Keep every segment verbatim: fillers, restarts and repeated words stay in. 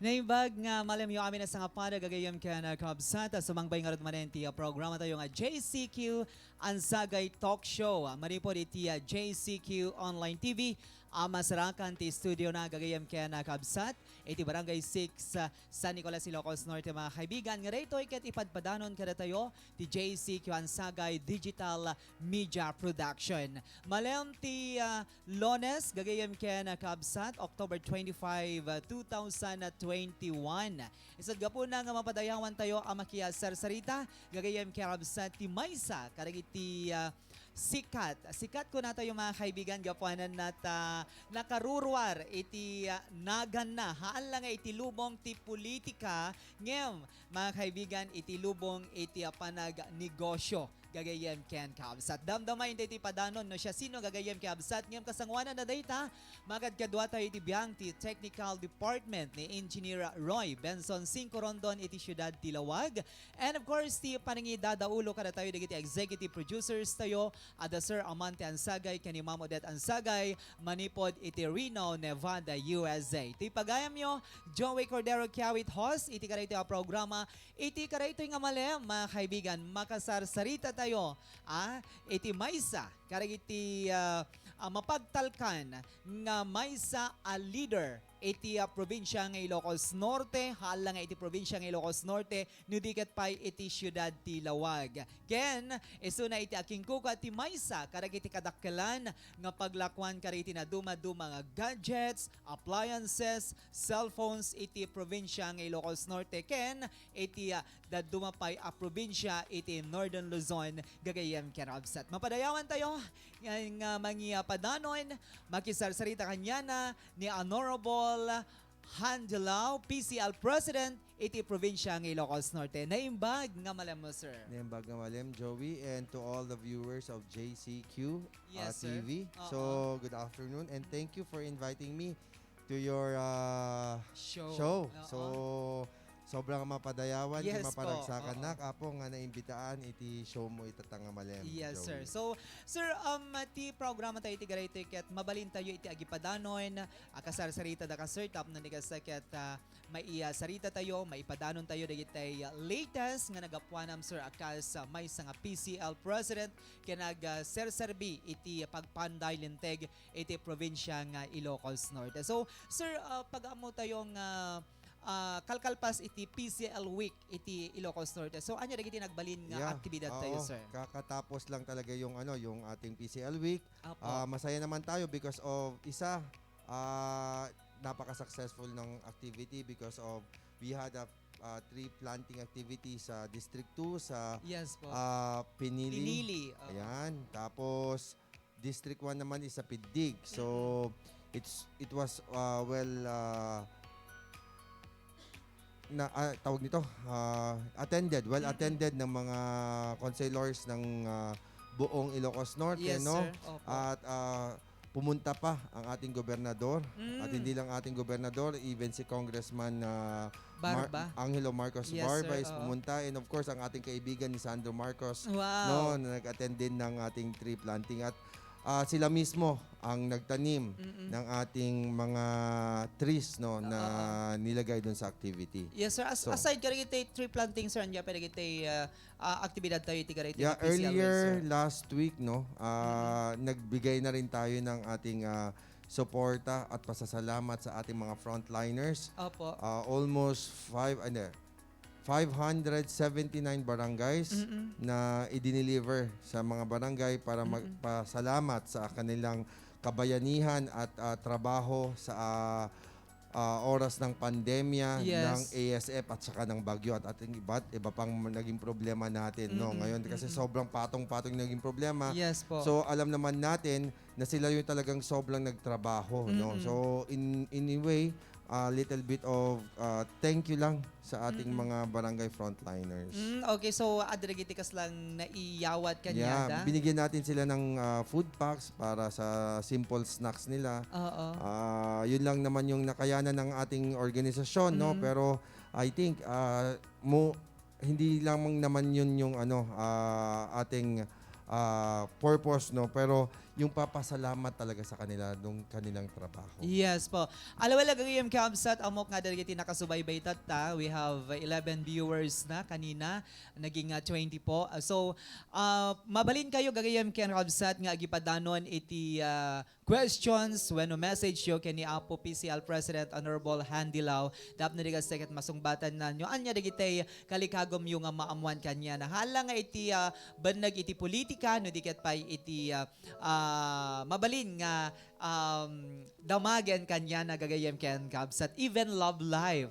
Naimbag nga malemyo amin a sangapada gagayyem ken, ah, kabsat, a sumangbay ngarud manen ti, ah, programa tayo nga J C Q Ansagay Talk Show. Ah, manipod iti, ah, J C Q Online T V, a masarakan ti studio na gagayyem ken, ah, kabsat, iti Barangay six, ah, San Nicolas, Ilocos Norte, mga kaibigan. Nga daytoy ket ipadpadanon kadatayo ti J C Q Ansagay Digital Media Production. Malem ti, ah, Lunes, gagayyem ken, ah, kabsat, October twenty-five, ah, two thousand twenty-one. Isut' gapuna nga mapadayawan tayo a makisarsarita, gagayyem ken kabsat ti maysa kadagiti, ah, sikat. Sikat kuna tayo, mga kaibigan, gapuanan ta nakaruruar iti, ah, naganna. Haan la nga iti lubong ti politika, ngem, mga kaibigan, iti lubong iti, ah, panagnegosyo. Gagayyem ken kabsat. Damdama inday ti padanon no siasino gagayyem ken kabsat. Ngem kasangoanan na dayta, makadkadua tayo iti biang ti technical department ni Engineer Roy Benson Singcorondon iti siudad ti Laoag. And of course, ti panangidadaulo kadatayo dagiti executive producers tayo, ada Sir Amante Ansagay ken ni Ma'am Odette Ansagay, manipod iti Reno, Nevada, U S A. Ti pagayamyo, Joey Cordero Kiawit, host iti kadaytoy a programa, iti kadaytoy nga malem, mga kaibigan, makasarsarita tayo, ah, iti maysa kadagiti, ah, ah, mapagtalkan nga maysa a leader iti, ah, probinsia nga Ilocos Norte, haan la nga iti probinsia nga Ilocos Norte, no di ket pay iti siudad ti Laoag. Ken, isuna iti akingkuka ti maysa kadagiti kadakkelan nga paglakuan kadagiti nadumaduma nga gadgets, appliances, cellphones iti probinsia nga Ilocos Norte ken iti, ah, dadduma pay a probinsia iti Northern Luzon, gagayyem ken kabsat. Mapadayawan tayo nga, nga mangiapadanon, makisarsarita kaniana ni Honorable Han Dilao, P C L President iti probinsia nga Ilocos Norte. Naimbag nga malem mo, sir. Naimbag nga malem, Joey, and to all the viewers of J C Q, Yes, uh, sir. T V. Oo. So, good afternoon, and thank you for inviting me to your, uh, Show. show. Oo. So, sobrang mapadayawan, Yes po. maparagsakanak, Oo. Apo, nga naimbitaan iti show mo ita nga malem, Yes, Joey. sir. So, sir, um, ti programa tayo iti gayam ket mabalin tayo iti agipadanon, a kasarsarita da ka, sir, tapno ni kasta ket, ah, maisarita tayo, maipadanon tayo dagiti latest nga nagapuanam, sir, a kas, ah, maysa nga P C L president ken nag, ah, serserbi iti pagpanday linteg iti probinsia nga Ilocos Norte. So, sir, ah, pag-ammo tayo nga, ah, kalkalpas iti P C L Week iti Ilocos Norte. So, ania dagiti nagbalin nga Yeah. aktibidad tayo, Oo. sir? Kakatapos lang talaga yung, ano, yung ating P C L Week. Apo. Ah, masaya naman tayo because of isa, ah, napaka-successful ng activity because of we had a, ah, tree planting activity sa District two, sa, Yes po. ah, Pinili. Pinili, oo. Ayan. Tapos, District one naman is sa Pidig. So, Mm-mm. it's, it was, ah, well, ah, na, ah, tawag nito, ah, attended, well Mm-mm. attended ng mga councilors ng, ah, buong Ilocos Norte, Yes, no? sir. Opo. At, ah, pumunta pa ang ating gobernador. Mm. At hindi lang ating gobernador, even si Congressman, ah, Mar-, Barba. Angelo Marcos Yes, Barba sir. is Oo. pumunta. And of course, ang ating kaibigan ni Sandro Marcos, Wow. no, na nag-attend din ng ating tree planting. At, ah, sila mismo ang nagtanim Mm-mm. ng ating mga trees, no, na Oo. nilagay doon sa activity. Yes, sir. As-, So, aside kadagiti tree planting, sir, ania pa dagiti, ah, ah, aktibidad tayo iti kadagiti Yeah, P C L earlier Week, sir? last week, no, ah, Mm-mm. nagbigay na rin tayo ng ating, ah, suporta at pasasalamat sa ating mga frontliners. Opo. Ah, almost five, ano, five hundred seventy-nine barangays Mm-mm. na i-deliver sa mga barangay para Mm-mm. magpasalamat sa kanilang kabayanihan at, ah, trabaho sa, ah, ah, oras ng pandemya, Yes. ng A S F at saka ng bagyo at ating iba't iba pang naging problema natin, no? Mm-mm, Ngayon kasi mm-mm. sobrang patong-patong naging problema. Yes po. So, alam naman natin na sila yung talagang sobrang nagtrabaho, no? Mm-mm. So, in, in a way, a little bit of, ah, thank you lang sa ating Mm-mm. mga barangay frontliners. Mm, okay, so, adda dagiti kaslang naiyawat kaniada? Yeah, binigyan natin sila ng, ah, food packs para sa simple snacks nila. Oo. Ah, yun lang naman yung nakayanan ng ating organisasyon, no? Mm. Pero I think, ah, mo, hindi lamang naman yun yung ano, ah, ating, ah, purpose, no? Pero yung papasalamat talaga sa kanila nung kanilang trabaho. Yes po. Alaway la gayam, Kabsat, ammok nga dagiti nakasubaybay tatta. We have eleven viewers na kanina. Naging, ah, twenty po. Ah, so, ah, mabalin kayo gagayam ken Kabsat nga agipadanon iti, ah, questions wenno message yo ken ni Apo P C L President Honorable Handy Lau. Tapno di kasla ket masungbatan nanyo ania dagiti kalikagum yo nga maammuan kaniana. Hala nga iti, ah, benneg iti politika, no di ket pay iti, ah, ah, mabalin nga, um, damagen kaniana gagayem ken Kabsat, even love life.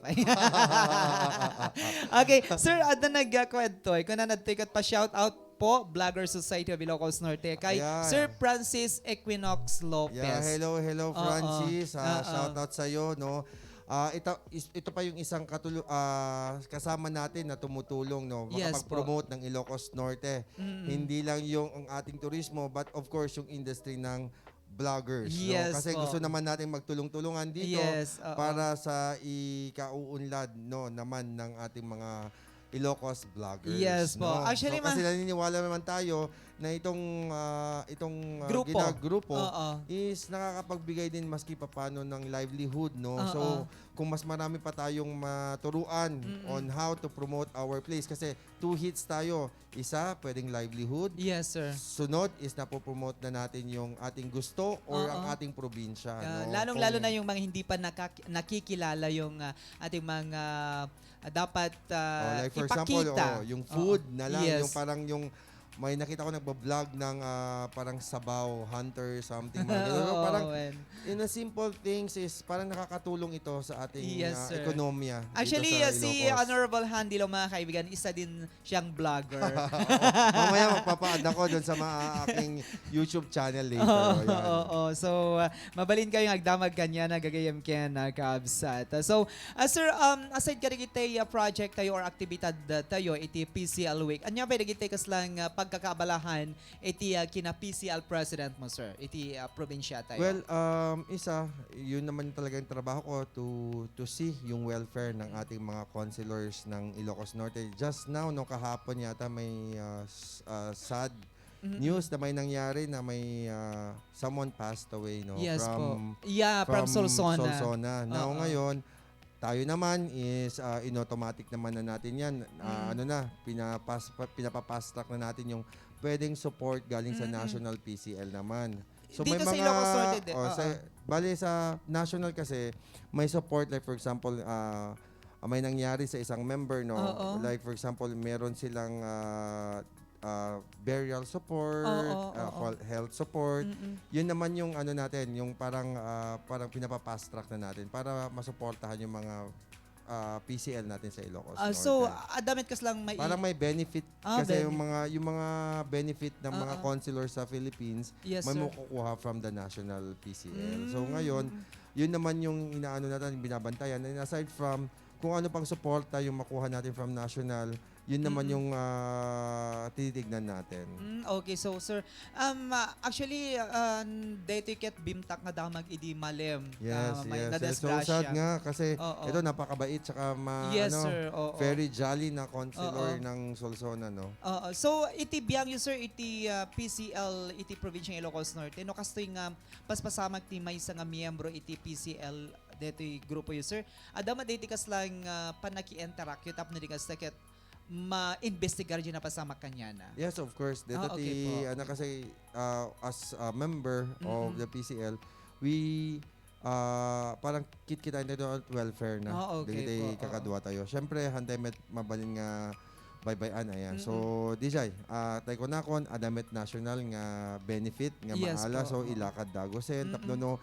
Okay, sir, adda nagkuwento. Kunana ditoy ket pa-shout out po, Vlogger Society of Ilocos Norte, kay Ayan. Sir Francis Equinox Lopez. Yeah, hello, hello, Oo. Francis. Ah, Oo. shout out sa'yo, no? Ah, ito, is-, ito pa yung isang katulo-, ah, kasama natin na tumutulong, no? Yes po. Makapag-promote ng Ilocos Norte. Mm-mm. Hindi lang yung ang ating turismo, but of course, yung industry ng vloggers, no? Yes Kasi po. gusto naman nating magtulong-tulungan dito Yes, oo. para sa ikauunlad, no, naman ng ating mga Ilocos vloggers, Yes po. no? Actually, So, kasi ma- naniniwala naman tayo na itong, ah, itong, ah, Grupo. ginagrupo Oo. is nakakapagbigay din maski papano ng livelihood, no? Oo. So, kung mas marami pa tayong maturuan Mm-mm. on how to promote our place, kasi two hits tayo. Isa, pwedeng livelihood. Yes, sir. Sunod is napopromote na natin yung ating gusto or Oo. ang ating probinsya, Ah, no? lalong-lalo Kung na yung mga hindi pa nakak-, nakikilala yung, ah, ating mga, ah, dapat, ah, Oh, like for example, ipakita. oh, yung Oo. food na lang, Yes. yung parang yung may nakita ko nagba-vlog ng, ah, parang sabaw hunter, something, mga ganun. Oo, Parang well. in a simple things is parang nakakatulong ito sa ating, Yes, ah, sir. ekonomiya dito Actually, sa ah, si Ilocos. Honorable Handy Lau, mga kaibigan, isa din siyang vlogger. Oo. Mamaya magpapa-add ako dun sa mga aking YouTube channel later. Oo, O, yan. oo. So, ah, mabalin kayo nga agdamag kaniana gagayem ken, ah, Kabsat. Ah, so, ah, sir, um, aside kadagiti, ah, project tayo or aktibidad, ah, tayo iti P C L Week, ania pay dagiti kaslang, ah, pagkakaabalahan iti, ah, kina P C L president mo, sir, iti, ah, probinsya tayo? Well, um, isa, yun naman talagang trabaho ko to, to see yung welfare ng ating mga councilors ng Ilocos Norte. Just now, no, kahapon yata may, ah, s-, ah, sad Mm-mm. news na may nangyari na may, ah, someone passed away, no, Yes from, po. Yeah, from from Solsona. Solsona. Now, Oo. ngayon, tayo naman is, ah, in automatic naman na natin yan. Ah, Mm. ano na, pinapas-, pa-, pinapapast track na natin yung pwedeng support galing sa Mm-mm. National P C L naman. So, may Dito sa mga, Ilocos Norte, di-, oh, sa, oo. bale sa national kasi, may support, like for example, ah, ah, may nangyari sa isang member, no? Oo. Like for example, meron silang, ah, ah, burial support, Oo, ah, oo. hol-, health support. Mm-mm. Yun naman yung ano natin, yung parang, ah, parang pinapapast track na natin para masuportahan yung mga, ah, P C L natin sa Ilocos Ah, so, Norte. adda met kaslang mai- Parang may benefit Ah, kasi yung benefit. mga, yung mga benefit ng mga Oo. councilor sa Philippines, Yes, may sir. makukuha from the national P C L. So, Mm. ngayon, yun naman yung inaano natin, binabantayan. And aside from kung ano pang suporta yung makuha natin from national, yun naman Mm. yung, ah, tinitignan natin. Mm, okay. So, sir, um, ah, actually, ah, daytoy ket bimtak nga damag idi malem, Yes, ah, may yes. It's so nadisgrasya. sad nga kasi Oo. ito napakabait tsaka ma-, Yes, ano, sir. Oo. very jolly na councilor Oo. ng Solsona, no? Oo. So, iti biangyo, sir, iti, ah, P C L iti probinsiang Ilocos Norte, no, kastoy nga paspasamak ti maysa nga miyembro iti P C L detoy grupoyo, sir. Adda met daytoy kaslang, ah, pannaki-interakyo tapno di kasta ket maimbestigar diay napasamak kaniana? Yes, of course. Dito Ah, okay ti, po. ano kasi, ah, as a member of Mm-mm. the P C L, we, ah, parang kitkitaentayo at welfare na. Ah, okay dagiti po, oo. Kakaduatayo. Siyempre, hantay met mabalin nga baybay-an, aya. So, Mm-mm. Dijay, ah, tay kunakon, adda met national nga benefit nga Yes maala. po, So, oo. Ilakad dagusen. Tapno Mm-mm. no,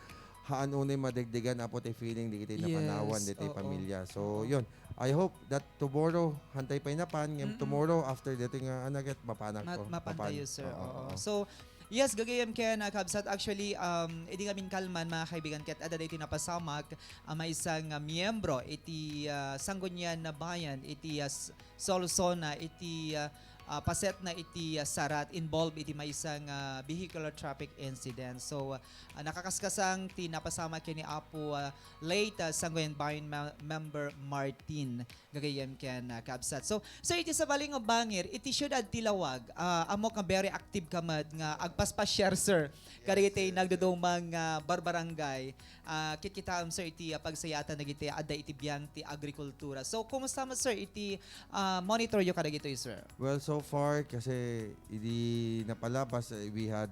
haan unay madagdagan, apo, tay feeling, dagiti Yes, napanawan, dagiti oo. Pamilya. So, Oo. Yun. I hope that tomorrow, hantay pay napan, ngem Mm-mm. tomorrow, after dito nga, ano, ket mapanak Ma-, ko. Mapan Mapan. Tayo, sir. Oo, Oo. oo. So, yes, gagayem ken, ah, kabsat, actually, um, idi ngamin kalman, mga kaibigan, ket adda daytoy napasamak, ah, maysa nga miyembro iti, ah, Sangguniang Bayan, iti, ah, s-, Solsona, iti, ah, ah, paset na iti, ah, sarat involved iti maysa nga vehicular traffic incident. So, ah, nakakaskasang ti napasamak ken ni Apo, ah, late, ah, Sangguniang Bayan me-, member Martin. Gagayem ken, ah, kabsat. So, sir, iti sabali nga bangir, iti siudad ti Laoag, ah, ammok nga very active ka met nga agpaspasyar, sir. Kadagiti Yes, sir. nagdudumang, ah, barbarangay, ah, kitkitaem, sir, iti, ah, pagsayaatan dagiti adda iti biang ti agrikultura. So, kumusta met, sir, iti, ah, monitor yo kadagitoy, sir? Well, so far, kasi idi napalabas, eh, we had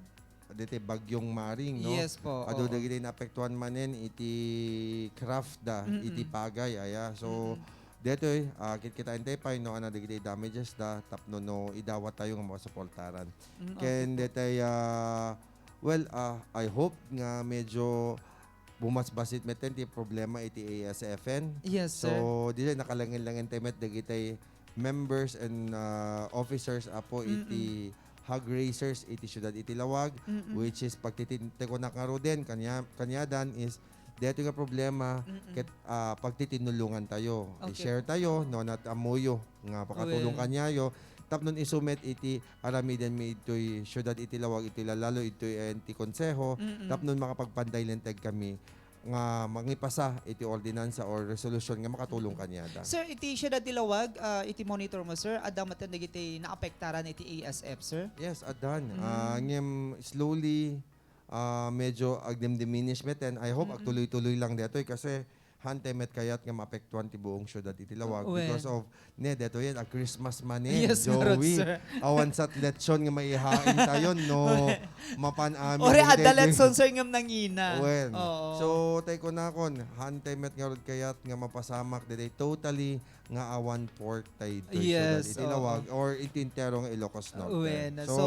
diti bagyong Maring, no? Yes po, Adu oo. dagiti naapektuan manen iti craft da, Mm-mm. iti pagay, aya. So, Mm-mm. detoy, ah, kitkitaentayo pay no, ano, dagiti damages da, tapno no, idawat tayo nga masuportaran. Mm, okay Ken po. detay, ah, well, ah, I hope nga medyo bumasbasit met ti problema iti A S F N. Yes, sir. So, dili nakalangen-langen tayo met dagiti members and, ah, officers, apo, Mm-mm. iti hog raisers iti siudad iti Laoag, Mm-mm. which is pagtitin-, ti kunak ngaruden, kanya-, kaniadan is, detoy nga problema, Mm-mm. ket, ah, pagtitinulongan tayo. Okay. I-share tayo, no, nat-, ammoyo nga pakatulong Well. kaniayo, tapno isu met iti aramidenmi itoy siudad iti Laoag, iti lalalo, itoy, eh, ti konseho, Mm-mm. tapno makapagpantay linteg kami nga mangipasa iti ordinansa or resolusyon nga makatulong Mm-mm. kaniada. Sir, iti siudad ti Laoag, ah, iti monitor mo, sir, adda met dagiti naapektaran iti A S F, sir? Yes, addan. Mm. Ah, ngem slowly, ah, medyo agdimdiminish met, and I hope Mm-mm. agtuloy-tuloy lang detoy kasi hantay met kayat nga maapektuan ti buong siudad iti Laoag Wen. because of, ne, detoy yen, a Christmas man, eh, Yes, ngarud, Joey. sir. Awan sa lechon nga maihain tayo, no? Wen. Mapan amin Ore, dagiti adda lechon, sir, ngem nangina. Wen. Oo. So, tay kunakon, hantay met ngarud kayat nga mapasamak detoy totally nga awan pork tay itoy siudad Yes, iti oo. Laoag or iti entero nga Ilocos Norte. Wen, So, so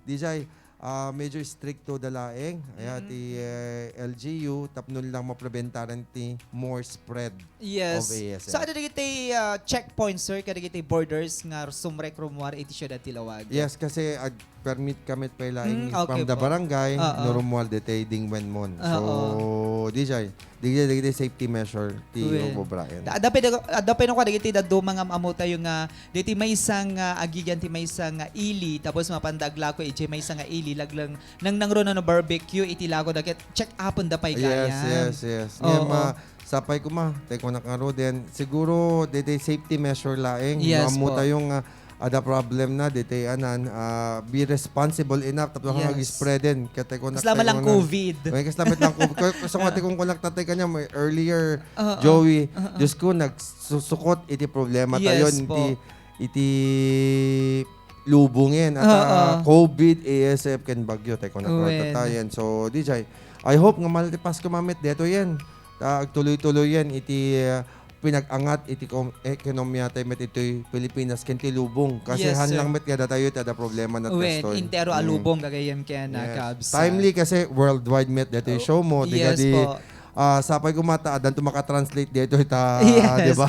Dijay, ah, medyo istrikto da laeng, aya, Mm-mm. ti, eh, L G U, tapno lang mapreventaran ti more spread Yes. of A S F. So, adda dagiti, ah, checkpoint, sir, kadagiti borders nga sumrek rummuar iti siudad ti Laoag? Yes, kasi ag-permit kami pay laeng Mm, okay from the po. barangay, Oo. no rummuar detay dingwenmon. So, Oo. Dijay, dagiti, dagiti safety measure ti Wen. ubobraen. Da-, adda pay da-, adda pay no kadagiti dadduma nga ammo tayo nga diti maysa nga agigan ti maysa nga ili, tapos mapanda aglako iti maysa nga ili, laglang nangnangro no barbecue iti lako da ket check upon da pay Yes, gayan. yes, yes. Oo. Ngem, ah, sapay koma, tay kunak ngaruden, siguro diti safety measure laeng, no, Yes ammo po. tayo nga ada problem na, diti anan, ah, be responsible enough, tapno Yes. ag-spreaden. Ket tay kunak Kasla tayo man lang nga COVID. Wen, kasla met lang COVID. Kaya, so, nga, Ah. ti kung kunak tatay kanya, may earlier, Oo. Joey, Oo. Diyos ko, nagsusukot iti problema tayo, Yes iti, po. iti lubongen, at, ah, Oo. COVID, A S F, ken bagyo, tay kunak Wen. tatayen. So, Dijay, I hope nga maltipas ko mamit, detoy yen. Ta, agtuloy-tuloy yen, iti, ah, pinag-angat iti kom-, ekonomiya tayo met itoy Pilipinas ken ti lubong. Kasi Yes, han sir. lang met nga datayo ti ada problema na Wen, kastoy. entero a Mm. lubong gagayem ken, ah, Yes. kabsat. Timely kasi worldwide met datoy Oh, show mo. Di yes kadi, po. ah, sapay ko mata, adan to makatranslate dito ita, Yes. di ba?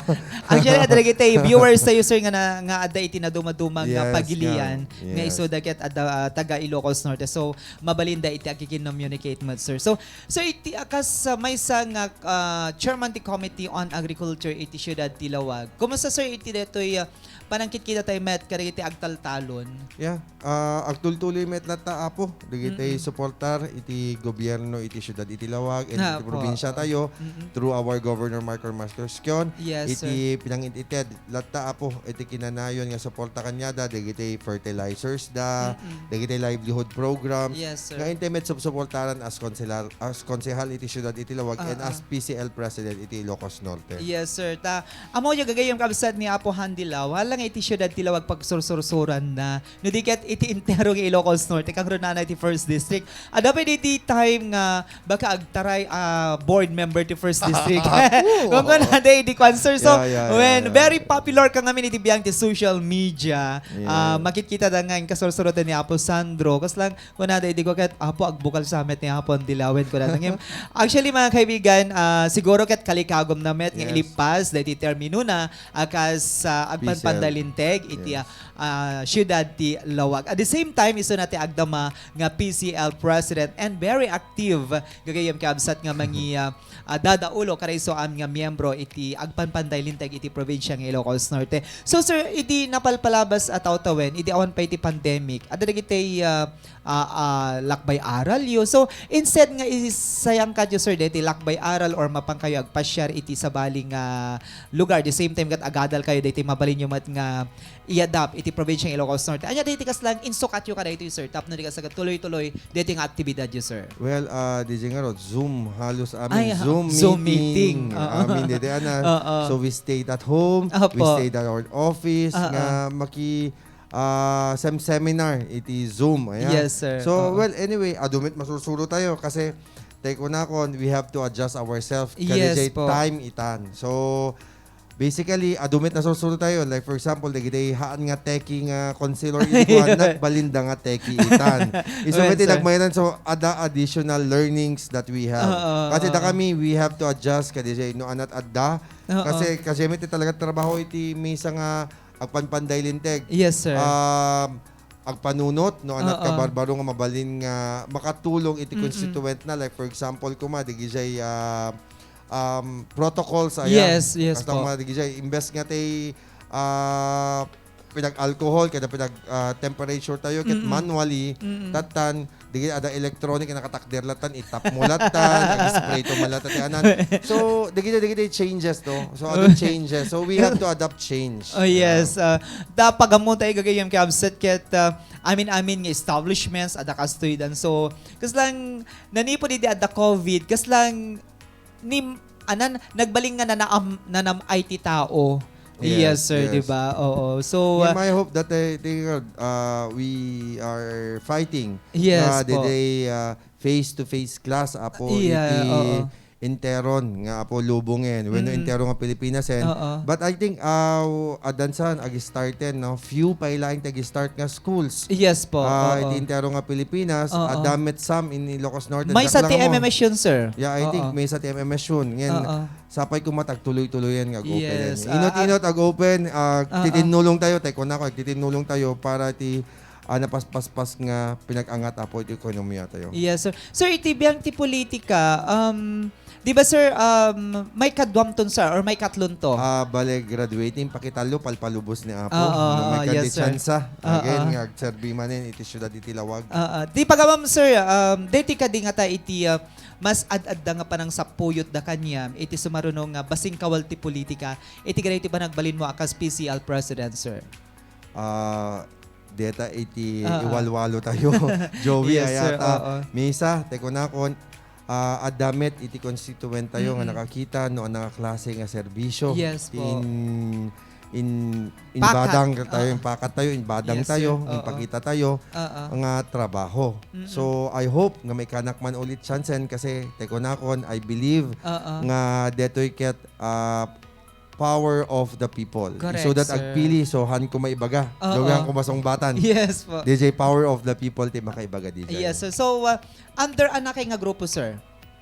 Actually, adda dagiti viewers tayo, sir, nga na, nga adda iti naduma-duma nga Yes, pagilian nga Yes. isuda ket adda, ah, taga Ilocos Norte. So, mabalinda iti agkikinommunicate met, sir. So, Sir, iti, ah, kas, ah, maysa nga, ah, chairman ti Committee on Agriculture iti Siudad ti Laoag. Kumusta, sir, iti daytoy, ah, panangkitkita tayo met kadagiti agtaltalon? Yeah, ah, agtultuloy met latta, Apo, dagiti Mm-mm. suportar iti gobierno iti siudad iti Laoag and iti Apo. probinsya tayo Mm-mm. through our Governor Mark Ormas Torsion, Yes, iti sir. pinangit-ited latta, Apo, iti kinanayon nga suporta kaniada, dagiti fertilizers da, Mm-mm. dagiti livelihood program, Yes, sir. nga intay met supsuportaran as konsehal, as konsehal iti siudad iti Laoag and Ah, as ah. P C L president iti Ilocos Norte. Yes, sir. Ta, ammoyo gagayem kabsat ni Apo Handy Law, hala iti siudad ti Laoag pagsursursuranna. No di ket iti entero nga Ilocos Norte, kangrunana iti First District. Adda pay daydi time nga baka agtaray a board member ti First District. Oo. Kung kunada idi kuan, sir. So, Yeah, yeah, yeah, when yeah. very popular ka ngamin iti biag ti social media, Yeah. ah, makitkita da nga inkasursurotan ni Apo Sandro. Kasla, kunada idi ko ket, "Apo, agbukal sa met ni Apo Andilawen," kunada ngem. Actually, mga kaibigan, ah, siguro ket kalikagumna met nga Yes. ilipas daydi terminona a kas, ah, agpanpanday P C L. linteg iti, Yes. ah, ah, siudad ti Laoag. At the same time, isuna ti agdama nga P C L president and very active gagayyem, kabsat, nga mangi-, ah, ah, dadaulo kada isu a nga miyembro iti agpanpanday linteg iti probinsia nga Ilocos Norte. So, sir, idi napalpalabas a tawtawen, idi awan pay ti pandemic, adda dagiti, ah, ah, ah, lakbay aralyo. So, instead nga isayangkatyo, sir, daytoy lakbay aral or mapankayo agpasiar iti sabali nga lugar, the same time ket agadalkayo daytoy mabalinyo met nga i-adapt iti probinsiang Ilocos Norte. Ania daytoy kasla insukatyo kadaytoy, sir, tapno di kasla tuloy-tuloy daytoy nga aktibidadyo, sir? Well, ah, D J ngarud, Zoom, halos amin Ay, ha, Zoom Zoom meeting. meeting. Oo. Amin daytoy, ana. Oo. So, we stayed at home, we Apo. stayed at our office, Oo. nga maki-, ah, sem-, seminar iti Zoom, ayan. Yes, sir. So, Oo. well, anyway, adu met masursurotayo kasi, tay kunakon, we have to adjust ourselves. Yes Kada po. time itan. So, basically, adu met nasursurotayo. Like, for example, dagiti haan nga techie nga counselor, ikuan, nagbalinda nga techie itan. Isu Well, met ti sir. nagmayanan, so, ada additional learnings that we have. Oo, Kasi da oo. kami, we have to adjust, kadi siya, no, anat adda. Oo. Kasi, kasi met ti talaga trabaho iti maysa nga agpanpanday linteg. Yes, sir. Um, agpanunot, no, anat Oo. kabarbaro nga mabalin nga makatulong iti Mm-mm. constituent na. Like, for example, kuma, di gijay, ah, um, protocols, ayan. Yes, yes Basta po. kuma, di gijay, imbes nga tay, ah, pinag-alcohol, kada pinag, ah, temperature tayo, ket Mm-mm. manually, Mm-mm. tattan, di ada electronic, nakatakder latan, itap mo latan, ag-spray to malata ti anan. So, dagiti, dagiti changes, no? So, ano changes? So, we have to adapt change. Oh, Yeah. yes. Ah, ta pagammon tayo gagayyem, kabsat, ket, ah, amin-amin nga establishments, adda kastoy dan. So, kasla, nanipod idi adda covid, kasla, ni, anan, nagbalin nga nanaam-, nanam-ay ti tao. Yes, Yes, sir, yes. di ba? Oo. So, Ngayon, ah, I hope that, eh, they, uh, we are fighting Yes nga po. daydiay, uh, face-to-face class, apo, Yeah, iti oo. interon nga, apo, lubongen. Wenno Mm. intero nga Pilipinas, en. Oo. But I think, uh, adansan, ag-starten, no? Few pay laeng ti ag-start nga schools. Yes po, Ah, oo. iti intero nga Pilipinas, Oo. adda met some in Ilocos Norte. Maysa Dakkel ti nga mo. M M S yun, sir. Yeah, I Oo. think maysa ti M M S yun. Ngen, Oo. sapay koma ta agtuloy-tuloyan nga ag-open. Yes, ah, Inot-inot ag-open, ah, ah, ah. titinnulong tayo, tay kunako, titinnulong tayo para ti, ah, napaspaspas nga pinag-angat, apo, iti ekonomiya tayo. Yes, sir. Sir, iti biag ti politika, um, di ba, sir, um, maikaduamton, sir, or maikatlonto? Ah, bale, graduating, pakitallo, palpalubos ni Apo. Oo, No, may oo, yes, sir. kanditsansa. Oo. Again, nga agserbi manen iti siudad iti Laoag. Oo. Di pagammom, sir, um, deti kadi ngata iti, uh, mas ad-adda nga panangsapuyotda kaniam iti sumaruno nga basing kawal ti politika iti kadaytoy panagbalinmo a kas P C L president, sir? Ah, deta iti Oo. iwalwalo tayo, Joey, Yes, sir. ayata. Oo. Misa, tay kunakon, ah, adda met iti constituent tayo nga Mm-mm. nakakita no anang klase nga serbisyo. Yes Ti po. in, in, Pakat. inbadang tayo, Oo. impakat tayo, inbadang Yes, tayo, sir. Oo. impakita tayo Oo. nga trabaho. Mm-mm. So, I hope nga maikanak man ulit chansen kasi tay kunakon, I believe Oo. nga detoy ket, ah, power of the people. Correct, So that sir. agpili, so han ko maibaga. Oo. Gawin ko masungbatan. Yes po. D J, power of the people ti makaibaga, D J. Yes, sir. So, uh, under anakay nga grupo, sir?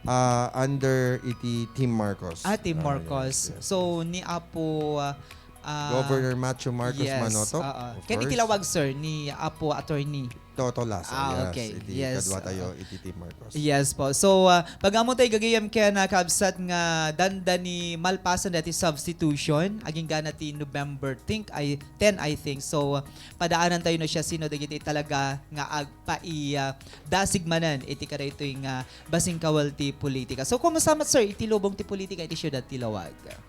Ah, under iti Team Marcos. Ah, Team Ah, Marcos. yes, yes. So, ni Apo, uh, ah, Governor Macho Marcos yes, Manotoc, oo. of Ken iti course. Laoag, sir, ni Apo Attorney. Toto Lasso, Ah, yes. okay. Iti Yes, kadua tayo, oo. iti Team Marcos. Yes po. So, ah, pag-ammo tayo gagayam ken, ah, kabsat nga dandani malpasen dati substitution, agingga na ti November, think, I, ten, I think. So, padaanan tayo na siya sino dagiti talaga nga agpai-, ah, dasig manen iti kadaytoy nga basing kawal ti politika. So, kumusta met, sir, iti lubong ti politika iti siudad ti Laoag?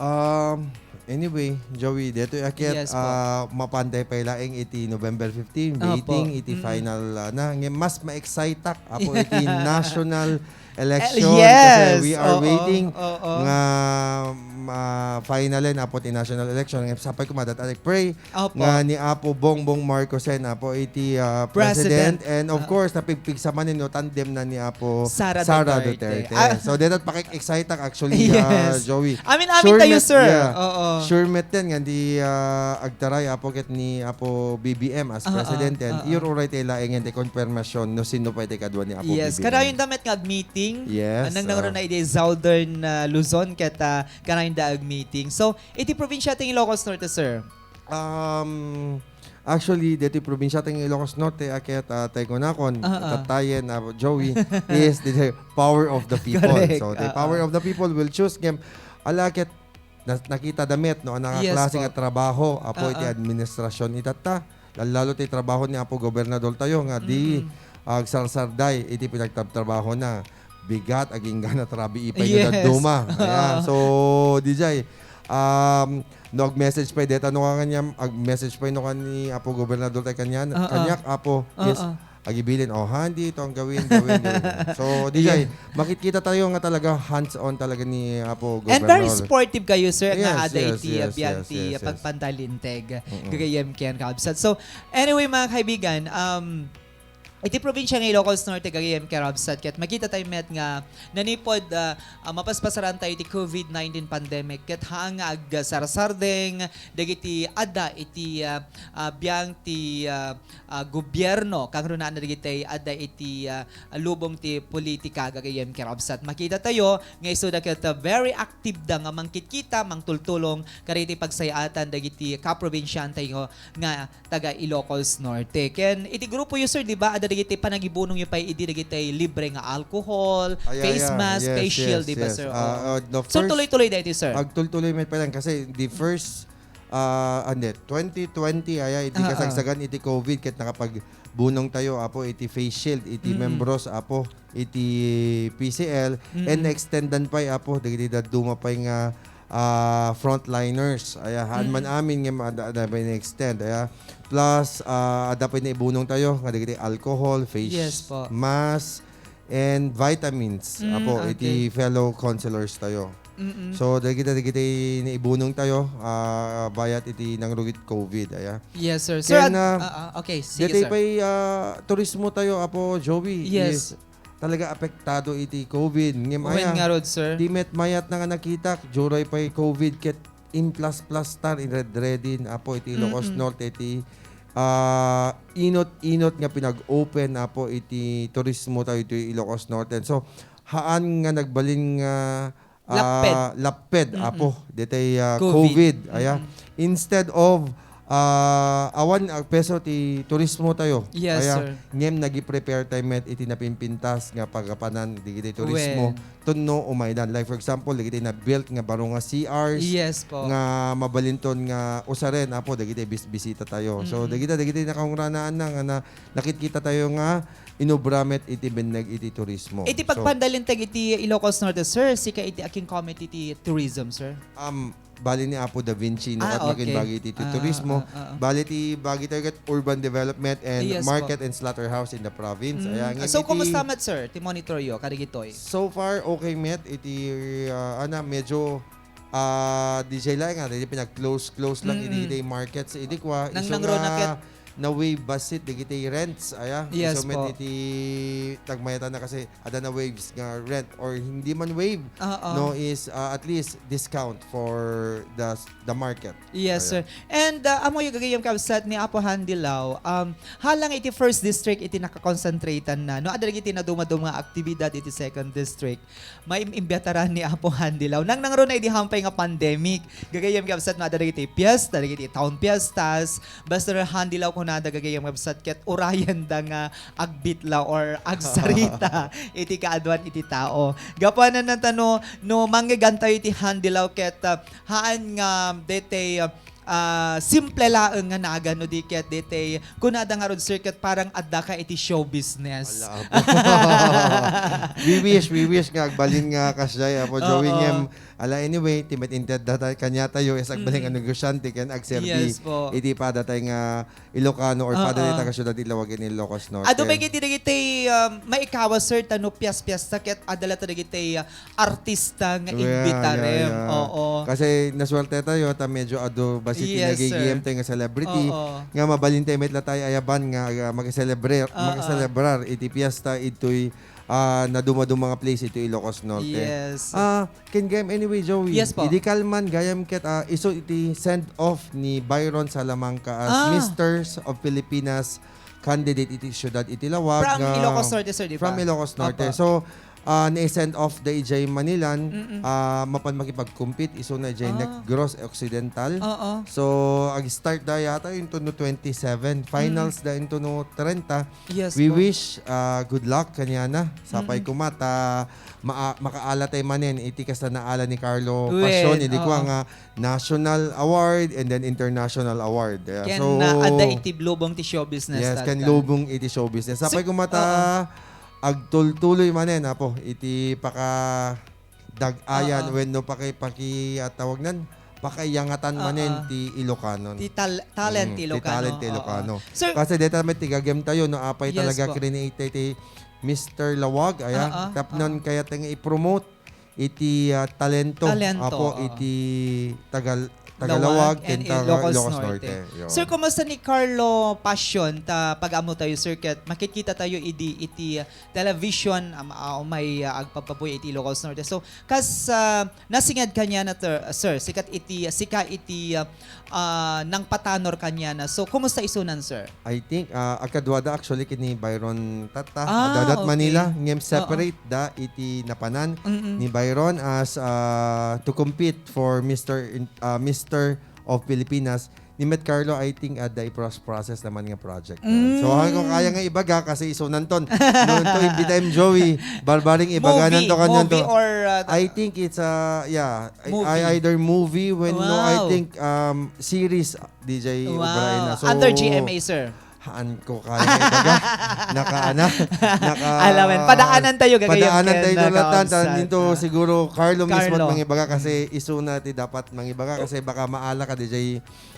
Um, anyway, Joey, detoy a ket, Yes po. ah, mapanday pay laeng iti November fifteen, Opo. waiting iti Mm. final, ah, na. Nge-, mas ma-excite-ak, apo, iti national election El-, yes. kasi we are Oo, waiting oo. nga ah, finalen, Apo, ti national election. Ngem sapay koma, dat I pray Opo. nga ni Apo Bongbong Marcos, Apo, iti, ah, President. President. And of Ah. course, napigpigsa man no tandem na ni Apo Sara Sara Duterte. Duterte. Ah. So, deta pakik-excite ak, actually, ah, Yes. Joey. Amin-amin Sure tayo, met, sir. yeah. Oo. Sure met yan nga di, ah, agtaray, Apo, ket ni Apo B B M as Ah, ah, President. And ah, ah. iruray tayo laengen ti konfirmasyon no sino pay ti kadua ni Apo Yes, B B M. kadayon da met nga agmeeting. Yes, Nang ah. nangruna idi Southern, ah, Luzon, ket, ah, kanayon da agmeeting. So, iti probinsya ti Ilocos Norte, sir? Um, actually, deti probinsya ti Ilocos Norte, a ket, ah, tay kunakon, Ah, ah. tatayen, ah, Joey, is the power of the people. Correct. So, the Ah, power ah. of the people will choose ngem, ala ket, na-, nakita da met, no, ang Yes, klase po. nga trabaho, Apo, Ah, iti ah. administrasyon itatta. Lalo ti trabaho ni Apo Gobernador tayo nga di Mm-mm. agsarsarday iti pinagtabtrabaho na. Bigat, agingga na trabi ipay Yes. nga dadduma. Ayan. Oo. So, D J, um, no, ag-message pay deta no kaniam, ag-message pay no kan ni Apo Gobernador tayo kanyan, Oo. kaniak, Apo, is Oo. agibilin, "Oh, handi ito ang gawin, gawin, gawin." So, D J, Yeah. makitkita tayo nga talaga hands-on talaga ni Apo And very Gobernador. sportive kayo, sir, nga Yes, ada yes, iti, yes, biang yes, ti yes, yes. pagpantalinteg. Mm-mm. Gagayem ken kabsat. So, anyway, mga kaibigan, um, iti probinsya nga Ilocos Norte, gagayem ken kabsat, ket makita tayo met nga nanipod, ah, ah, mapaspasaran tayo iti covid nineteen pandemic, ket haan nga agsarsardeng dagiti adda iti, ah, ah, biang ti, ah, ah, gobierno, kangrunaan dagiti adda iti, ah, lubong ti politika, gagayem ken kabsat. Makita tayo nga isuda ket, ah, very active da nga mangkitkita, mangtultulong kadagiti pagsayaatan dagiti kaprobinsiaan tayo nga taga Ilocos Norte. Ken iti grupo yo, sir, di ba, adda dagiti panagibunong yo pay idi dagiti libre nga alcohol, Ay, ay, face ay. mask, Yes, face shield, yes, di ba, yes. sir? Ah, Oo. ah, the So, first tuloy-tuloy da iti, sir? Agtultuloy met pay lang kasi the first, ah, ande, twenty twenty, aya, iti Ah, ah. kasagsagan iti covid, ket nakapagbunong tayo, Apo, iti face shield, iti Mm-mm. membros, Apo, iti P C L, Mm-mm. and extendan pay, Apo, dagiti dadduma pay nga, ah, frontliners. Aya, haan man Mm-mm. amin nga ma-, ada, ada pay na-extend, aya. Plus, ah, ada pay naibunong tayo nga dagiti alcohol, face Yes po. mask, and vitamins, Mm, Apo, iti okay. fellow counselors tayo. Mm-mm. So, dagiti, dagiti naibunong tayo, ah, bayat iti nangrugit covid, aya. Yes, sir. Sir, Ken, ad-, ah, ah, ah, okay. Sige, ditoy sir. pay, ah, turismo tayo, Apo Joey, Yes. is talaga apektado iti covid. Ngem Wen aya, ngarud, sir. di met mayat na nga nakitak, duray pay covid, ket implas-plastar, inred-redi, Apo, iti Ilocos Mm-mm. Norte, iti, ah, inot-inot nga pinag-open, Apo, iti turismo tayo iti Ilocos Norte. So, haan nga nagbalin nga, ah, Lapped. lapped, Mm-mm. Apo, detay, ah, Covid. covid, aya. Mm-mm. Instead of, ah, awan a peso ti turismo tayo, Yes, aya, sir. ngem nagi-prepare tayo met iti napimpintas nga pagapanan digiti turismo. Wen. Tapno umaydan. Like, for example, dagiti na-built nga baro nga C Rs Yes po. nga mabalinton nga usaren, Apo, dagiti bis-, bisita tayo. So, Mm-mm. dagiti, dagiti nakangrunaan na nga na-, nakitkita tayo nga inubra met iti binneg iti turismo. Iti So, pagpandalinteg iti Ilocos Norte, sir, sika iti akin committee ti tourism, sir? Um, bali ni Apo Da Vinci, no, Ah, ket makin okay. bagi iti Ah, turismo. ah, ah, ah. Bali ti bagi tayo ket urban development and Yes po. market and slaughterhouse in the province. Mm. Ayan, So, iti kumusta met, sir, ti monitor yo kadagitoy? So far, okay met. Iti, ah, ana, medyo, ah, D J laeng nga, iti pinag-close-close lang Mm-mm. iti, iti markets, iti kwa, Nang isu nangruna nga ket na-waive bassit dagiti rents, aya. Yes Isu met po. iti tagmayatan na kasi ada na-waives nga rent or hindi man waive, Oo. no, is, ah, at least discount for the s-, the market. Yes, Ayan. sir. And, ah, ammoyo gagayyem kabsat ni Apo Handy Lau, um, haan lang iti first district iti nakakonsentratan na, no? Adda dagiti nadumaduma nga aktibidad iti second district. Maim-imbiataran ni Apo Handy Lau. Nang nangruna idi hampay nga pandemic. Gagayyem kabsat, no, adda dagiti fiesta, dagiti town fiestas. Basta Handy Lau kunada gagayyem kabsat ket urayenda nga agbitla or agsarita iti kaaduan iti tao. Gapuanan nata no, no mangngegtayo iti Handy Lau ket, ah, haan nga detay, ah, simple laeng nga nagan no di ket detay kunada ngarud, sir, ket parang addaka iti show business. Ala, We wish, we wish nga agbalin nga kasdiay, Apo Joey, Oo. Ngem, ala, anyway, ti met inted data kaniatayo is agbalin nga Mm. negosyante ken agserbi Yes po. iti padatay nga Ilocano or Oo. Padatay taga siudad Ilaoag ken Ilocos Norte. Adu may giti dagiti, um, maikawas, sir, ta no pias-piasta ket adda latta dagiti, uh, artista nga Yeah, imbitarem. yeah, yeah. Oo. Kasi naswerte tayo ta medyo adu basi ti Yes, sir. nagigiem tayo nga celebrity Oo. nga mabalin tayo met latta ay ayaban nga, uh, mag-celebrate, Oo. mag-celebrar iti piesta itoy ah, nadumaduma nga place ito Ilocos Norte. Yes. Ah, ken gayam anyway, Joey. Yes po. Idi kalman gayam ket, ah, isu iti send off ni Byron Salamanca as Ah. Misters of Filipinas candidate iti siudad iti Laoag From nga Ilocos Norte, sir, di ba? From Ilocos Norte. Opo. So, ah, nai-send off da ijay Manilan, Mm-mm. ah, mapan makipag-compete isu na ijay Ah. Negros Occidental. Oo. So, ag-start da yata into no twenty-seven. Finals Mm. da into no trenta. Yes We po. wish, ah, good luck kaniana. Sapay Mm. koma ta maa-, makaala tay manen iti kasta naala ni Carlo Well, Pasion, idi kua oo. nga national award and then international award. Yeah, Ken so, na adda iti lubong ti show business yes, tatta. Ken lubong iti show business. Sapay Si-, koma ta oo. agtultuloy manen, Apo, iti paka- dag-ayan Oo. wenno paki-, paki-, ah, tawag nan, pakaiyangatan Oo. manen ti Ilokanon. Ti tal-, talent Mm, ti ti Ilocano. talent ti Oo. Ilocano. Sir Kasi deta met ti gagem tayo, no, apay Yes talaga po. crinate ti Mister Lawag, aya, Oo, tapnon oo. kayat nga i-promote iti, ah, talento, Talento, apo, oo. iti Tagal-, Lawag Tagalawag, and ken taga Ilocos Ilocos Norte. Norte. Yun. Sir, kumusta ni Carlo Passion? Ta pag-ammo tayo, sir, ket makikita tayo idi iti, ah, television, am-, ah, umay, ah, agpagpapuy iti Ilocos Norte. So, kas, ah, nasinged kaniana, ter-, sir, sikat iti, sika iti, ah, ah, nangpatanor kaniana. So, kumusta isunan, sir? I think, ah, agkaduada actually ken ni Byron tatta, Ah, Dadat okay. Manila, ngem Oo. separate da iti napanan Mm-mm. ni Byron as, ah, to compete for Mister In-, ah, Mister of Filipinas. Ni Met Carlo, I think, adda i-pros-, process naman nga project. Mm. So, ako kaya nga ibaga kasi isunanton. No, to, imbitaem, Joey. Barbaring ibaga Movie, nanto kanyan movie to. or, uh, I think it's a, yeah, I, Movie. I, either movie, when no, I Wow. think, um, series, D J Wow. Obraina. So, Under G M A, sir. Haan ko kaya nga ibaga. Naka, ana, naka, Alamen, padaanan tayo, gagayam padaanan ken tayo, Jonathan. Nakausap. Tan dito, Ah. siguro, Carlo mismo Carlo. mangibaga kasi Mm. isuna ti dapat mangibaga kasi baka maala ka, D J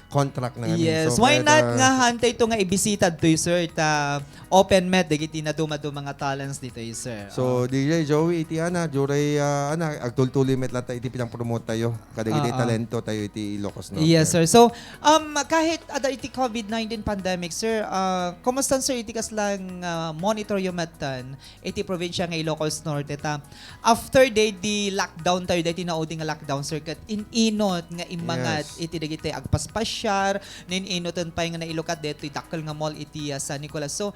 contract na ngamin. Yes, So, why kaya not ta- nga hantay to nga ibisita toy, sir, ta open met dagiti naduma-duma nga talents ditoy, sir. So, Oh. D J Joey, iti ana, duray, ah, ana, agtultuloy met latta iti pinang-promote tayo. Kadagiti Oo. talento tayo iti Ilocos Norte. Yes, sir. So, um, kahit ada iti covid nineteen pandemic, sir, ah, kumusta, sir, iti kaslang, ah, monitor yo metten? iti probinsya nga Ilocos Norte ta. After day di lockdown tayo, daytoy naudi nga lockdown, sir, ket in-inot nga immangat Yes. iti dagiti agpaspasiar, nin-inoten pay nga nailukat daytoy dakkel nga mall iti, ah, San Nicolas. So,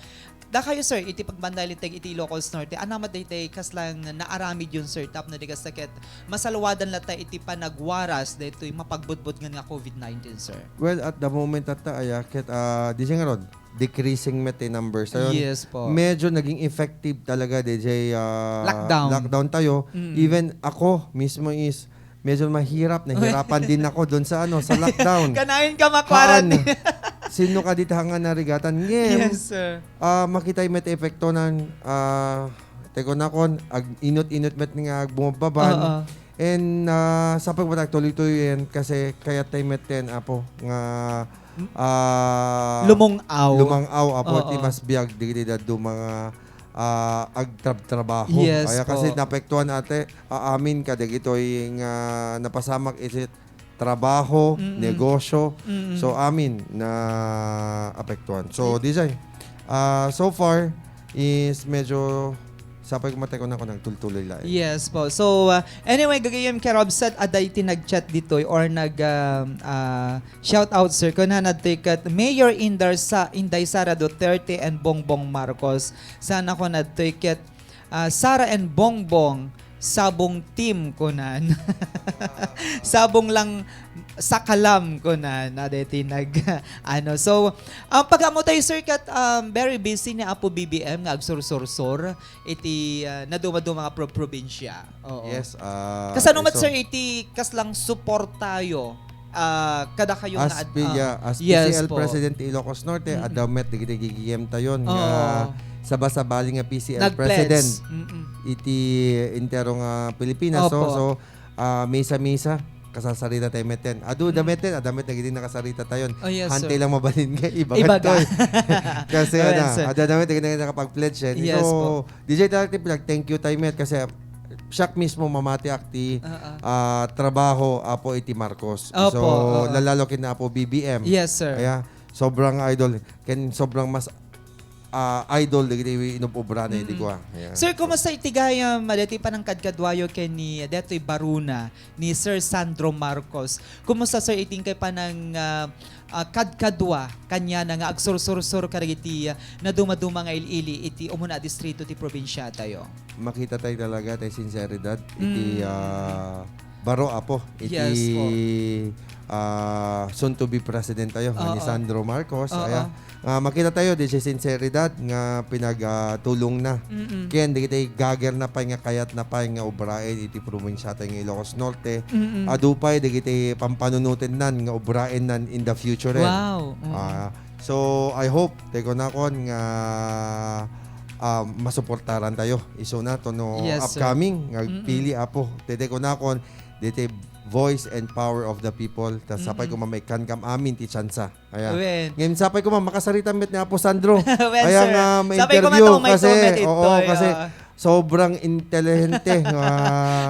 dakayo, sir, iti pagbanda linteg iti Ilocos Norte, ania met daytoy kaslang naaramidyon, sir, tapno di kasta ket masalwadan latta iti panagwaras daytoy mapagbutbutngen nga covid nineteen, sir? Well, at the moment, tatta, aya, ket, ah, di siya nga rod, decreasing met ti numbers. Ayun, Yes po. medyo naging effective talaga, D J, ah, Lockdown. lockdown tayo. Mm. Even ako mismo is medyo mahirap, nahirapan din ako dun sa, ano, sa lockdown. Kanayon ka makwarantin. Haan. Sino ka dita nga narigatan? Ngem, Yes, sir. ah, makita met epekto nan, ah, teko na kon, ag-inot-inot met nga agbumababan. Oo. And, ah, sapay mo tagtuloy-tuloy yan kasi kayat tayo met ten, apo, nga, ah, Lumung-aw. lumang-aw, apo, ti Oo. mas biag, digiti dadduma nga, ah, agtrab-trabaho. Yes Kaya kasi po. naapektuan, ate, aamin ka, dagitoy nga napasamak iti trabaho, Mm-mm. negosyo. Mm-mm. So, amin na apektuan. So, Di- D J, ah, so far is medyo sapay ko matay ko na ako nagtultuloy laeng. Yes po. So, uh, anyway, gagayem, Kerobsat, adda iti nag-chat ditoy or nag, um, uh, shout out, sir. Kunana ditoy ket Mayor Indar Sa-, Inday Sara Duterte and Bongbong Marcos. Sana kunana ditoy ket, uh, Sara and Bongbong, sabong team, kunan. Sabong lang sa kalam, kunan. Adda iti nag, ano. So, ang pag-ammo tayo, sir, ket, um, very busy ni Apo B B M nga agsursursor iti, ah, naduma-duma nga pro-, probinsya. Oo. Yes, ah, Kasano met, so sir, iti kaslang suportayo, ah, kada kayo nga As ad-, P-, ah, yeah, as yes P C L po. President ti Ilocos Norte, Mm-mm. adda met digiti gigiem tayon nga Oo. sabasabali nga P C L Nag-pledge. President Mm-mm. iti entero nga Pilipinas. So, Opo. so, ah, misa-misa, kasasarita tayo metten. Adu, Mm. da metten, adda met dagiti nakasarita tayon. Oh, yes, Hantay sir. lang mabalin nga ibaga Ibaga. toy. Kasi, Ayan, ano, sir. adda met dagiti nakapag-pledge, eh. Yes So, po. D J Interactive Vlog, thank you tayo met kasi siak mismo mamati ak ti, Ah, ah. ah, trabaho apo iti Marcos. Opo, So, oo. lalalo ken apo B B M. Yes, sir. Kaya, sobrang idol. Ken sobrang mas, ah, idol dagiti inub-obra na iti Mm. kua. Yeah. Sir, kumusta iti gayam, ah, dati panangkadkaduayo ken ni, datoy baruna ni Sir Sandro Marcos? Kumusta, sir, iti inkay panang, ah, ah, kadkadua kaniana nga agsursursur kadagiti, ah, nadumaduma nga il-ili iti umuna a distrito ti probinsia tayo? Makita tayo talaga tay sinseridad iti, Mm. ah, baro apo iti, Yes po. ah, soon to be president tayo, nga ni Oo. Sandro Marcos. Oo. Aya, ah, makita tayo di sinseridad nga pinag, ah, tulong na. Mm-mm. Ken dagiti gager na pay nga kayat na pay nga obraen iti probinsia tayo nga Ilocos Norte. Mm-mm. Adu pay dagiti pampanunotennan nga obraennan in the future, eh. Wow. Mm. Ah, so, I hope, tay kunakon nga, ah, masuportaran tayo. Isuna to no Yes, sir. upcoming, nga Mm-mm. pili, apo. Tay kunakon, diti voice and power of the people. Ta sapay Mm-mm. koma maikkan kam amin ti tsansa. Aya. Wen. Ngayon, sapay koma makasarita met ni Apo Sandro. Wen, Aya sir. nga Sapay koma ma-interview tao may kasi, comment oo, itoy, kasi ah. sobrang inteligente nga,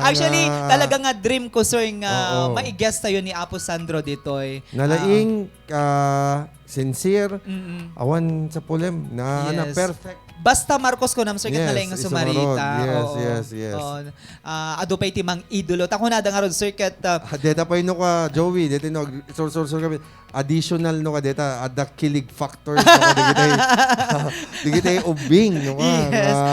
Actually, nga talaga nga dream ko, sir, nga Oo. mai-guest tayo ni Apo Sandro ditoy. Nalaing, Ah. ah, sincere, Mm-mm. awan sa pulem, na, na Yes. perfect. Basta Marcos ko nam, sir, ket Yes, nalaing nga isumarot. sumarita. Yes, Oo. yes, yes. Oo. Ah, adu pay ti mang-idolo. Ta kunada ngarud, sir, ket, ah, Ah, deta pay no ka, Joey, deta no, ag-, sur-, sur-, sur kami. Additional no ka deta, adda kilig factor no ka, digitay, digitay ubing, no ka, Yes. nga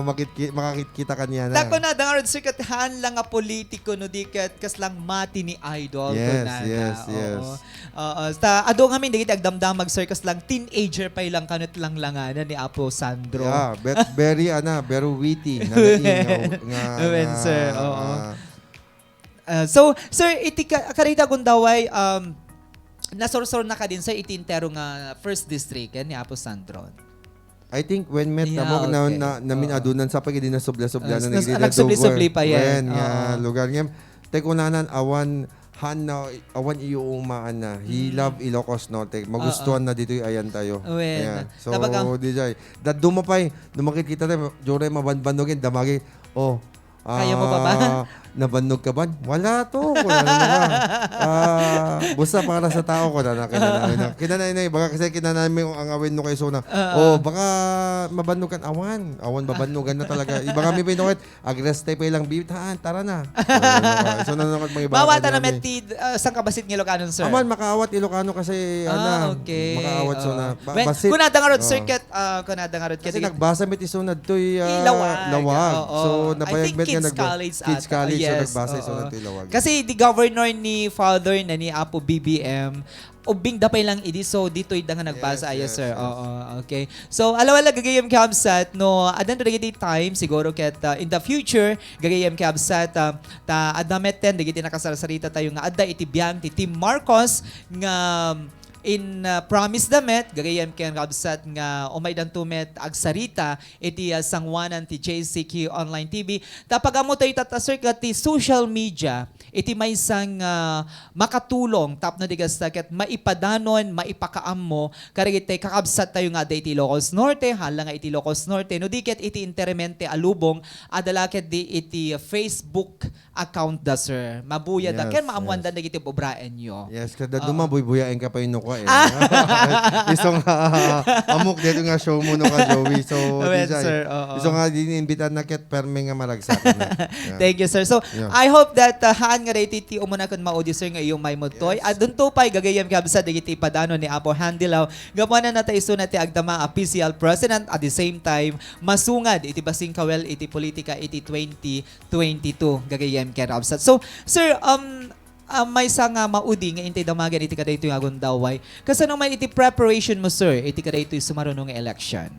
makitki-, makakitkita kaniana. Ta kunada ngarud, sir, ket haan lang nga politiko, no, di ket kas lang mati ni idol, Yes, kunada. yes, Oo. yes. Oo, ta adu ngamin dagiti agdamdamag, sir, kas lang teenager pay lang kanat lang langanan ni Apo Sandro. Yeah, but very, ana, very witty. Nalaing nga, nga, Wen, nga, sir, oo. ah, Ah, so, sir, iti ka-, kadayta gundaway, um, nasursurnaka din, sir, iti entero nga first district, eh, ni Apo Sandro. I think when met Yeah, amok na, okay. na, namin Oo. adunan sa pag-, idi nasubla-subla Ah, na nas-, nagdidadog nagsubli-subli pa yan. Wen, nga Oo. lugar. Ngem, tay kunanan, awan, han na, awan iuumaan na. He Mm. love Ilocos Norte. Magustuhan Oo. na ditoy ayan tayo. Wen. Ayan. So, Tabaga- di jay. Daduma pay, no makitkita tayo, jure mabanbanogin, damagi, oh, Kaya mo pa ba? Ah, nabannog ka ban? Wala to. Wala na ba? Ah, basta para sa tao ko na, na kinanay na. Kinanay na, baka kasi kinanay mo ang awin no kay Sona. Oo. Oh, baka mabannog kan awan. Awan, mabannogan na talaga. Iba kami pa inuwit, agreste pa ilang bibit. Haan, tara na. Wala na ba? So, na naman mga iba Mawata kanya na may- met ti, ah, saan ka basit ng Ilocano, sir? Aman, makaawat Ilocano kasi, Ah, ana, okay. makaawat, so, Oo. na, ba-, Well, basit. kunada nga rod, sir, Oo. ket, ah, kunada nga rod, Kasi ket nagbasa met iso na to'y, ah, Ilawag. Lawag. Oo. So, I nabayag think met nga Kids nagba-, College Kids ata. College, so, Yes, nagbasa iso oo. na to'y Lawag. Kasi di governor ni Father na ni Apo B B M, ubing da pay lang idi, so, ditoy da nga nagbasa, Yes, ayo, yes, sir. yes. Oo, okay. So, alawala, gagayam kabsat, no, adan dagiti time, siguro, ket, ah, in the future, gagayam kabsat, ah, ta, adda met ten, dagiti nakasarsarita tayo nga adda iti biang ti Team Marcos nga in, ah, promise da met, gagayam ken kabsat nga umaydanto met agsarita iti, ah, sanguanan ti J C Q Online T V. Ta pag-ammo tayo tatta, sir, ket ti social media, iti maysa nga makatulong tapno di kasta ket maipadanon, maipakaammo kadagiti kakabsat tayo nga adda iti Ilocos Norte, hala nga iti Ilocos Norte, no di ket iti interemente a lubong, adda la ket di iti Facebook account da, sir. Mabuya da. Yes, Ken maammuan yes. da dagiti ubraenyo. Yes, kada Oo. duma, buybuyaen ka pa yung nuka, eh. Ah. Iso nga, amok dito nga show mo, no, ka, Joey. So, Well, di siya, sir, eh. oo. Iso nga, din, imbitan na ket perme nga maragsakan na. Yeah. Thank you, sir. So, Yeah. I hope that, uh, haan nga daytoy ti umuna ken maudi, sir, nga iyo may mudtoy. Yes. At dunto pay gagayam kabsa dagiti padano ni Apo Handilaw. Gapuanan na ta isu na ti agdama a P C L president at the same time masungad iti basing kawel iti politika iti twenty twenty-two, gagayam ken kabsat. So, sir, um, ah, maysa nga maudi nga intay damagen iti kadaytoy nga gundaway. Kasano man iti preparation mo, sir, iti kadaytoy sumaruno nga election?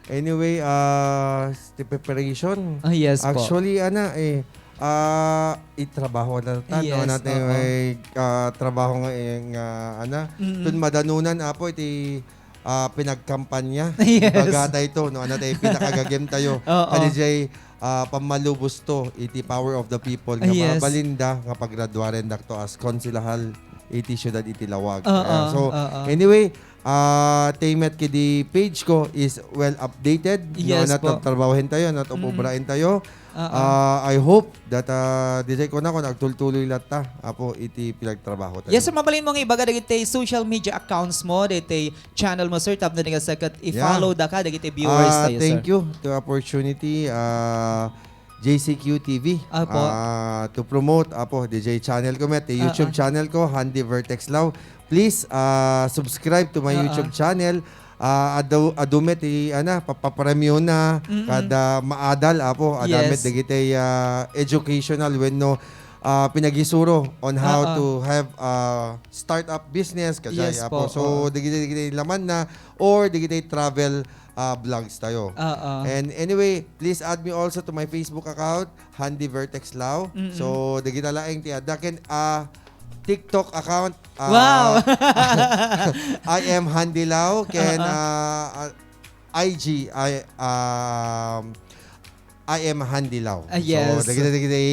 Anyway, ah, ti preparation. Ah, yes po. Actually, ana, eh, ah, itrabaho na ta, no? Yes, Natin oo. may, ah, trabaho nga, eh, nga, ana, Mm-mm. tun madanunan, apo, iti, ah, pinagkampanya. Yes. Ibaga tayo to, no? Ano tayo, pinakagagem tayo. Oo. Kadi jay, ah, pammalubos to, iti Power of the People, nga Yes. mabalinda, nga pagraduaren dakto as konselahal iti siudad iti Laoag. Oo, Ayan. So, oo. anyway, ah, tay met kidi page ko is well updated, no? Yes Ano po. trabahoen tayo, ano Mm. obraen tayo. Oo. Ah, I hope that, ah, di jay kuna ko, nagtultuloy latta, apo, iti pinagtrabaho tayo. Yes, sir, mabalin mo nga ibaga dagiti social media accounts mo, dagiti channel mo, sir, tapno di ka sakat, Yeah. i-follow da ka, dagiti viewers Ah, tayo, thank sir. you to opportunity, ah, J C Q T V, Apo. ah, to promote, apo, di jay channel ko, met, di YouTube Ah, ah. channel ko, Handy Vertex Lao. Please, ah, subscribe to my Ah, YouTube ah. channel. Ah, adu-, adu met, i-, ana, papapremyo na, Mm-mm. kada maadal, apo, ada met Yes. dagiti, ah, educational wenno, ah, pinagisuro on how Oo. to have, ah, startup business, kadi jay, Yes apo. po, So, oo. dagiti, dagiti laman na, or dagiti travel, ah, vlogs tayo. Oo. And anyway, please add me also to my Facebook account, Handy Vertex Lao. Mm-mm. So, dagita laeng ti adda ken, ah, TikTok account, ah, Wow! I am Handy Lao, ken, Oo. ah, ah, I G, I, um, I am Handy Lao. Ah, yes. So, dagiti, dagiti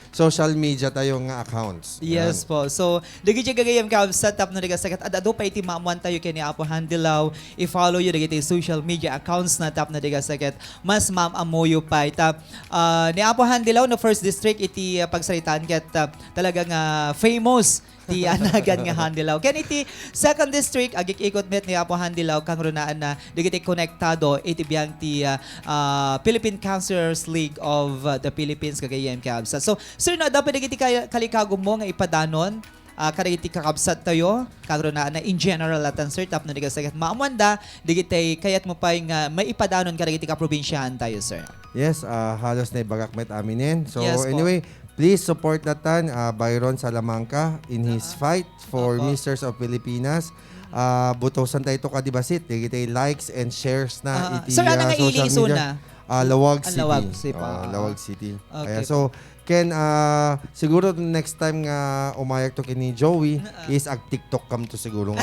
social media tayo nga accounts. Yes Yan. po. So, dagiti gagayem kabsat, tapno di ka sakat, ad-adu pa iti maamuan tayo ken ni Apo Handy Lao. I-follow yo dagiti social media accounts na, tapno di ka sakat, mas maam-ammoyo pay. Ta, ah, ni Apo Handy Lao, no, first district iti, ah, pagsaritaan ket, ah, talaga nga famous ti anagan nga Handy Lao. Ken iti second district, agik-ikot met ni Apo Handy Lao, kangrunaan na dagiti konektado iti biang ti, ah, ah, Philippine Counselors League of, ah, the Philippines, gagayem kabsat. So, sir, no, adda pay dagiti kay-, kalikagum mo nga ipadanon, ah, kadagiti kakabsat tayo, kangrunaan na in general latan, sir, tapno di ka sakat maamuan da, dagiti kayat mo pay nga maipadanon kadagiti kaprobinsiaan tayo, sir. Yes, ah, halos naibagak met aminen. So, Yes po. anyway, please support latan, ah, Byron Salamanca in his Ah, ah. fight for Opo. Misters of Filipinas. Ah, butosan tayo to kadi bassit, dagiti likes and shares na Ah, ah. iti, Sir, ano ah, nga social ili media. isuna? Ah, Lawag Ang City. Lawag City. Oo, Ah, Lawag City. okay Ayan, po. so, Ken, ah, siguro next time nga umayak to kini Joey Ah. is ag-TikTok kam to siguro nga.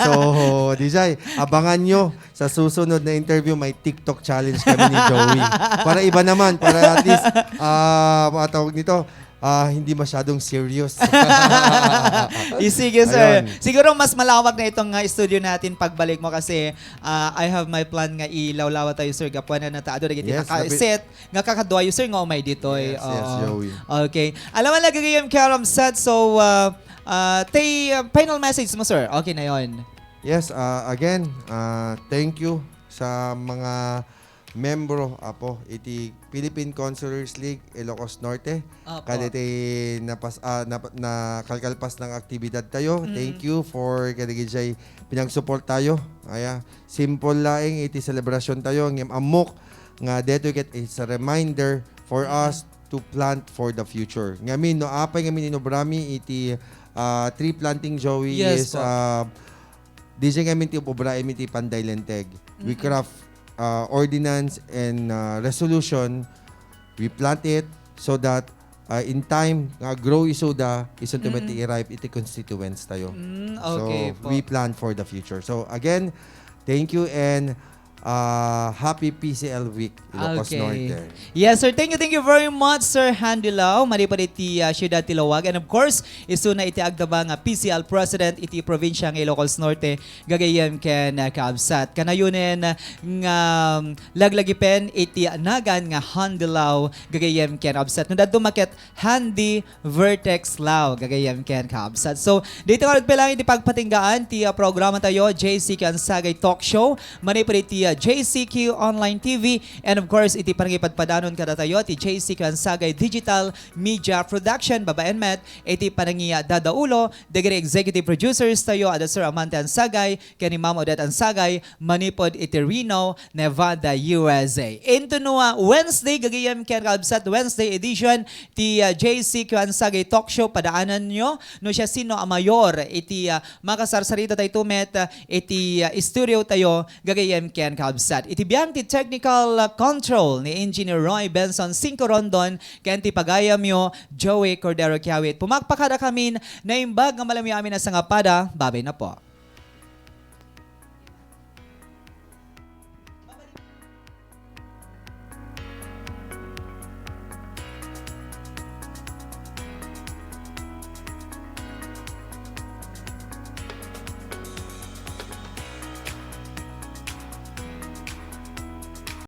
So, di jay, abangan nyo sa susunod na interview, may TikTok challenge kami ni Joey. Para iba naman, para at least, ah, matawag nito, ah, hindi masyadong serious. Eh, sige, sir. Ayun. Siguro mas malawak na itong, ah, studio natin pagbalik mo kasi, ah, I have my plan nga ilawlawa tayo, sir. Gapuan na natado na Yes, napi- kakaset nga kakaduayo, sir, nga umay ditoy. Yes, yes, Oo. Joey. Okay. Alam mo, lagi kayong karamsat. So, ah, ah, tay, ah, final message mo, sir. Okay na yon. Yes, ah, again, ah, thank you sa mga membro, apo, iti Philippine Counselors League, Ilocos Norte. Opo. Kaditi napas-, ah, nap-, nakalkalpas ng aktibidad tayo. Mm. Thank you for kadagiti pinagsupport tayo. Aya, simple laeng iti selebrasyon tayo. Ngem ammok nga detoy ket it's a reminder for Mm. us to plant for the future. Ngamin, no, apay ngamin inubrami iti, ah, tree planting, Joey, Yes is, po. ah, di jay ngamin ti ubraem iti panday linteg. We Mm-mm. craft, ah, ordinance and, ah, resolution. We plant it so that, ah, in time nga grow isuda, isunto met Mm. ti i-ripe iti constituents tayo. Mm, So, okay po. we plan for the future. So, again, thank you and, ah, happy P C L week, Ilocos Okay. Norte. Yes, sir. Thank you, thank you very much, Sir Handy Lau. Manipud iti, ah, siyudad ti Laoag. And of course, isuna iti agdaba nga P C L President iti probinsya nga Ilocos Norte, gagayem ken, ah, kaabsat. Kanayonen nga, um, laglagipen iti nagan nga Handy Lau, gagayem ken kaabsat. No, dadduma ket Handy Vertex Lau, gagayem ken kaabsat. So, dito nga nagpilang iti pagpatinggaan ti, ah, programa tayo, J C Q Ansagay Talk Show, manipud iti, ah, J C Q Online T V, and of course, iti panangipadpadanon kada tayo, ti J C Q Ansagay Digital Media Production, babaen met, iti panangiya dadaulo, dagiti executive producers tayo, ada Sir Amante Ansagay, ken ni Ma'am Odette Ansagay, manipud iti Reno, Nevada, U S A. Into no, ah, Wednesday, gagayem ken kaabsat, Wednesday edition ti, ah, J C Q Ansagay Talk Show, padaanan nyo no siasino a mayor iti, ah, makasarsarita tayo met, ah, iti, ah, studio tayo, gagayem ken kaabsat. Iti biang ti technical, ah, control ni Engineer Roy Benson Cinco Rondon, ken ti pagayamyo, Joey Cordero Kiawit. Pumakpakada kamin, naimbag nga malamyo amin a sangapada, babay na po.